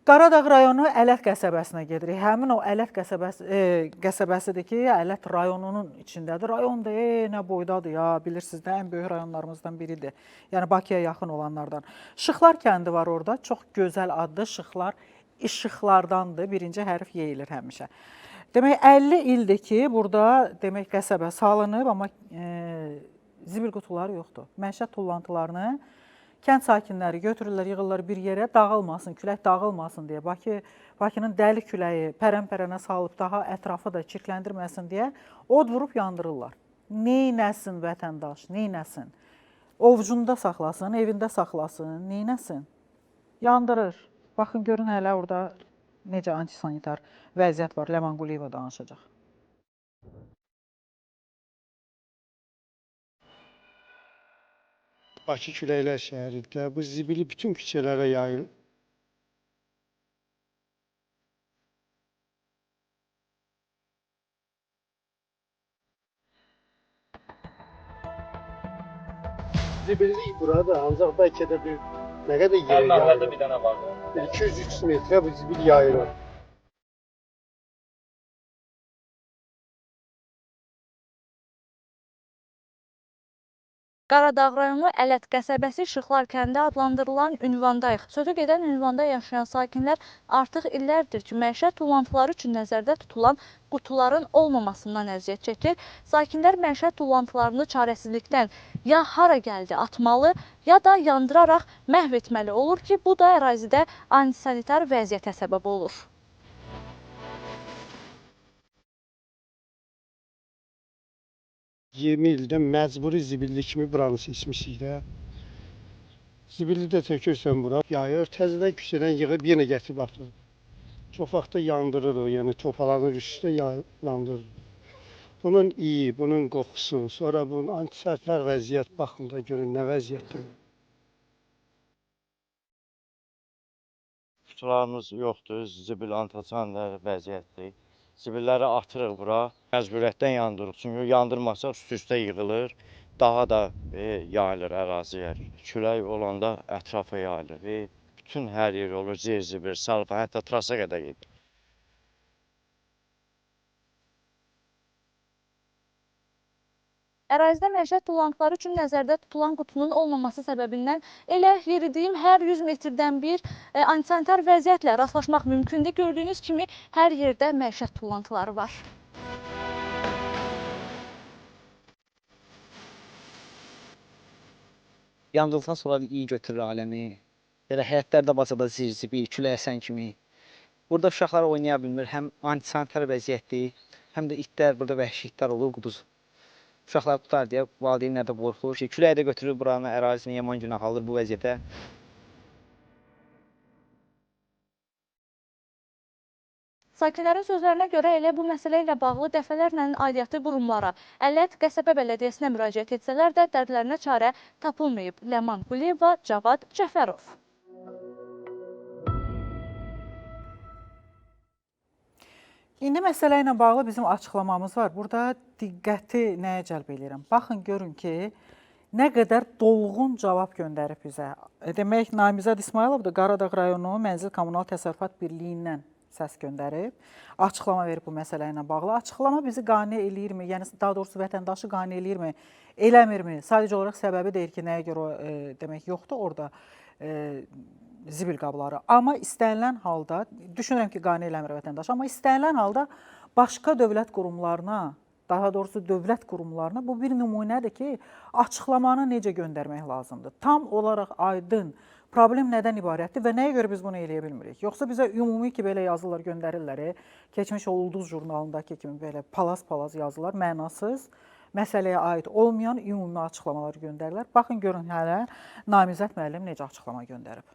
Qaradağ rayonu Ələt qəsəbəsinə gedirik. Həmin o Ələt qəsəbəsidir ki, Ələt rayonunun içindədir. Rayon da nə boydadır ya, bilirsiniz də, ən böyük rayonlarımızdan biridir. Yəni Bakıya yaxın olanlardan. Şıxlar kəndi var orada. Çox gözəl addır. Şıxlar işıqlardandır. Birinci hərf yeyilir həmişə. Demək 50 ildir ki, burada demək qəsəbə salınıb, amma zibil qutuları yoxdur. Məişət tullantılarını kənd sakinləri götürürlər, yığırlar bir yerə, dağılmasın, külək dağılmasın deyə. Bakının dəli küləyi pərən-pərənə salıb daha ətrafı da çirkləndirməsin deyə od vurub yandırırlar. Neynəsin vətəndaş, neynəsin? Ovcunda saxlasın, evində saxlasın, neynəsin? Yandırır. Baxın, görün hələ orada necə antisanitar vəziyyət var. Ləman Quliyeva danışacaq. Bakı Küləklər şəhərində bu zibili bütün küçələrə yayılır. Zibillik burada, ancaq bəlkə də bir nə qədər yerə yayılır. Məhəllədə bir dənə var. 200-300 metrə bu zibil yayılır. Qaradağ rayonu Ələt qəsəbəsi Şıxlar kəndi adlandırılan ünvandayıq. Sözü gedən ünvanda yaşayan sakinlər artıq illərdir ki, məişət tullantıları üçün nəzərdə tutulan qutuların olmamasından əziyyət çəkir. Sakinlər məişət tullantılarını çarəsizlikdən ya hara gəldi atmalı, ya da yandıraraq məhv etməli olur ki, bu da ərazidə antisanitar vəziyyətə səbəb olur. 20 ildə məcburi zibilli kimi buranı seçmişik də. Zibilli də tökürsən bura, yayır, təzədən küçədən yığıb yenə gətirib atır. Çox vaxt da yandırırıq, yəni topalanır üstə yandırırıq. Bunun iyi, bunun qoxusu, sonra bunun antisanitar vəziyyət, baxın da görün nə vəziyyətdir. Qutularımız yoxdur, zibil antisanitar vəziyyətdir. Zibilləri atırıq bura, məcburiyyətdən yandırırıq. Çünki yandırmasaq üst-üstə yığılır, daha da yayılır əraziyə. Külək olanda ətrafa yayılır. Bütün hər yer olur, zir-zibil, salfa, hətta trasa qədər gedir. Ərazidə məişət tullantıları üçün nəzərdə tutulan qutunun olmaması səbəbindən elə yeridiyim hər 100 metrdən bir antisanitar vəziyyətlə rastlaşmaq mümkündür. Gördüyünüz kimi hər yerdə məişət tullantıları var. Yandırıldıqdan sonra iyi götürür aləmi. Belə həyətlərdə bacada zir-zibil, külək əsən kimi. Burada uşaqlar oynaya bilmir. Həm antisanitar vəziyyətdir, həm də itlər, burada vəhşi itlər olur, quduz. Uşaqlar tutar deyə valideynlər də qorxur ki, külək də götürür buranı, ərazini yaman günah alır bu vəziyyətə. Sakinlərin sözlərinə görə elə bu məsələ ilə bağlı dəfələrlə aidiyyatı qurumlara, Ələt qəsəbə bələdiyyəsinə müraciət etsələr də dərdlərinə çarə tapılmayıb. Ləman Quliyeva, Cavad Cəfərov. İndi məsələ ilə bağlı bizim açıqlamamız var. Burada diqqəti nəyə cəlb eləyirəm? Baxın, görün ki, nə qədər dolğun cavab göndərib bizə. Demək, Namizəd İsmayılov da Qaradağ rayonu Mənzil Kommunal Təsərrüfat Birliyindən səs göndərib, açıqlama verib bu məsələ ilə bağlı. Açıqlama bizi qane eləyirmi? Yəni, daha doğrusu vətəndaşı qane eləyirmi? Eləmirmi? Sadəcə olaraq səbəbi deyir ki, nəyə görə demək yoxdur orada zibil qabları. Amma istənilən halda, düşünürəm ki, qane eləmir vətəndaş, amma istənilən halda başqa dövlət qurumlarına, daha doğrusu dövlət qurumlarına bu bir nümunədir ki, açıqlamanı necə göndərmək lazımdır. Tam olaraq aydın problem nədən ibarətdir və nəyə görə biz bunu eləyə bilmirik? Yoxsa bizə ümumi ki, belə yazılar göndərirlər, keçmiş o Ulduz jurnalındakı kimi belə palaz-palaz yazılar, mənasız, məsələyə aid olmayan ümumi açıqlamalar göndərirlər. Baxın, görün hələ Namizəd müəllim necə açıqlama göndərib.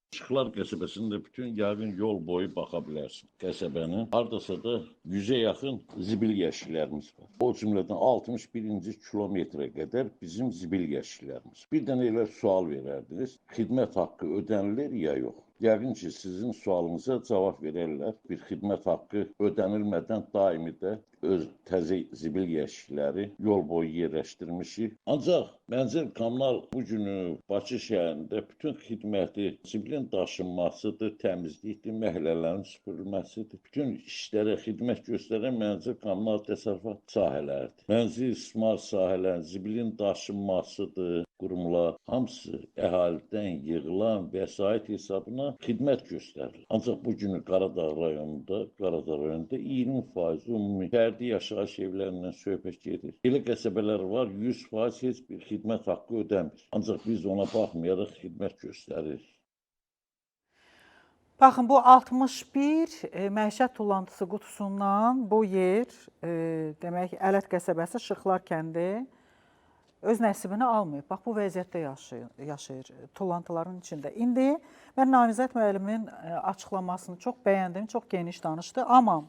Şıxlar qəsəbəsində bütün yəqin yol boyu baxa bilərsin. Qəsəbənin hardasa da 100-ə yaxın zibil yeşiklərimiz var. O cümlədən 61-ci kilometrə qədər bizim zibil yeşiklərimiz. Bir dənə elə sual verərdiniz, xidmət haqqı ödənilir ya yox? Yəqin ki, sizin sualınıza cavab verərlər. Bir xidmət haqqı ödənilmədən daimi də öz təzə zibil yeşikləri yol boyu yerləşdirmişik. Ancaq mənzil kommunal bu günü Bakı şəhərində bütün xidməti zibilin daşınmasıdır, təmizlikdir, məhəllələrin süpürülməsidir. Bütün işlərə xidmət göstərən mənzil kommunal təsərrüfat sahələridir. Mənzil istismar sahələrinin zibilin daşınmasıdır, qurumlar hamısı əhalidən yığılan vəsait hesabına xidmət göstərilir. Ancaq bu günü Qaradağ rayonunda 20% ümumi fərdi yaşayış evlərindən söhbət gedir. Elə qəsəbələr var, 100% heç bir xidmət haqqı ödəmir. Ancaq biz ona baxmayaraq xidmət göstəririk. Baxın, bu 61 məişət tullantısı qutusundan bu yer, demək, Ələt qəsəbəsi Şıxlar kəndi öz nəsibini almayıb. Bax, bu vəziyyətdə yaşayır tullantıların içində. İndi mən Namizəd müəllimin açıqlamasını çox bəyəndim, çox geniş danışdı. Amma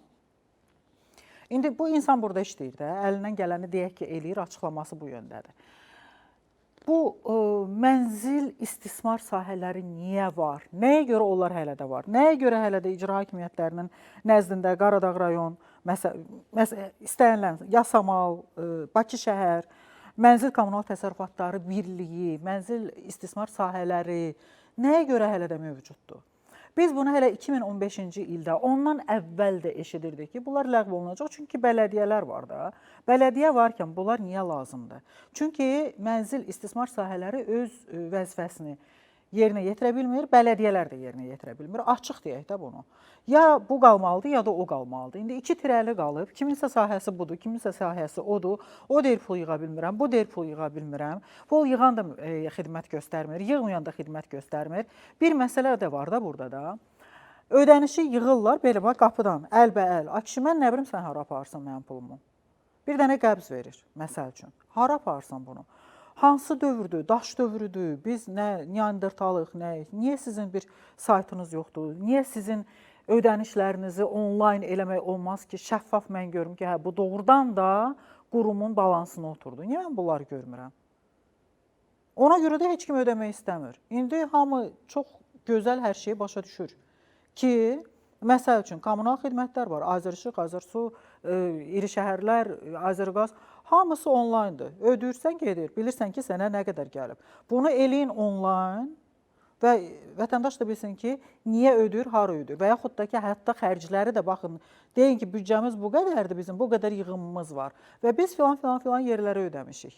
indi bu insan burada işləyir də, əlindən gələni deyək ki, eləyir, açıqlaması bu yöndədir. Bu mənzil istismar sahələri niyə var? Nəyə görə onlar hələ də var? Nəyə görə hələ də icra hakimiyyətlərinin nəzdində Qaradağ rayon, məsələn, istənilən Yasamal, Bakı şəhər, mənzil kommunal təsərrüfatları birliyi, mənzil istismar sahələri nəyə görə hələ də mövcuddur? Biz bunu hələ 2015-ci ildə, ondan əvvəl də eşidirdik ki, bunlar ləğv olunacaq. Çünki bələdiyyələr var da. Bələdiyyə varkən bunlar niyə lazımdır? Çünki mənzil istismar sahələri öz vəzifəsini yerinə yetirə bilmir, bələdiyyələr də yerinə yetirə bilmir. Açıq deyək də bunu. Ya bu qalmalıdır, ya da o qalmalıdır. İndi iki tirəli qalıb, kiminsə sahəsi budur, kiminsə sahəsi odur. O deyir pul yığa bilmirəm, bu deyir pul yığa bilmirəm. Pul yığan da xidmət göstərmir, yığmayan da xidmət göstərmir. Bir məsələ də var da burada da. Ödənişi yığırlar belə bax qapıdan, əlbəəl. Ay kişi, mən nə bilim sən hara aparırsan mənim pulumu? Bir dənə qəbz verir, məsəl üçün. Hara aparırsan bunu? Hansı dövrdür, daş dövrüdür, biz nə neandertalıq, nə? Niyə sizin bir saytınız yoxdur? Niyə sizin ödənişlərinizi onlayn eləmək olmaz ki, şəffaf mən görüm ki, hə, bu doğrudan da qurumun balansına oturdu. Niyə mən bunları görmürəm? Ona görə də heç kim ödəmək istəmir. İndi hamı çox gözəl hər şeyi başa düşür ki, məsəl üçün kommunal xidmətlər var, Azərişıq, Azərsu, iri şəhərlər, Azərqaz, hamısı onlayndır. Ödəyirsən, gedir. Bilirsən ki, sənə nə qədər gəlib. Bunu eləyin onlayn və vətəndaş da bilsin ki, niyə ödəyir, hara ödəyir. Və yaxud da ki, hətta xərcləri də baxın, deyin ki, büdcəmiz bu qədərdir bizim, bu qədər yığımımız var və biz filan, filan, filan yerlərə ödəmişik.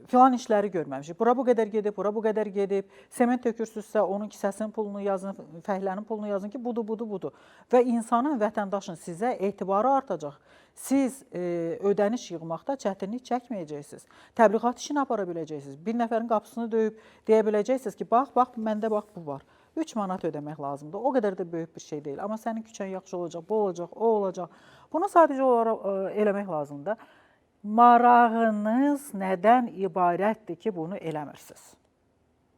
Filan işləri görməmişik. Bura bu qədər gedib, bura bu qədər gedib. Sement tökürsünüzsə, onun kisəsinin pulunu yazın, fəhlənin pulunu yazın ki, budur, budur, budur. Və insanın, vətəndaşın sizə etibarı artacaq. Siz ödəniş yığmaqda çətinlik çəkməyəcəksiniz. Təbliğat işini apara biləcəksiniz. Bir nəfərin qapısını döyüb deyə biləcəksiniz ki, bax, bax, məndə bax bu var. 3 manat ödəmək lazımdır. O qədər də böyük bir şey deyil. Amma sənin küçən yaxşı olacaq, bu olacaq, o olacaq. Bunu sadəcə olaraq eləmək lazımdır. Marağınız nədən ibarətdir ki, bunu eləmirsiniz?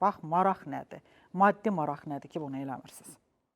Bax, maraq nədir? Maddi maraq nədir ki, bunu eləmirsiniz?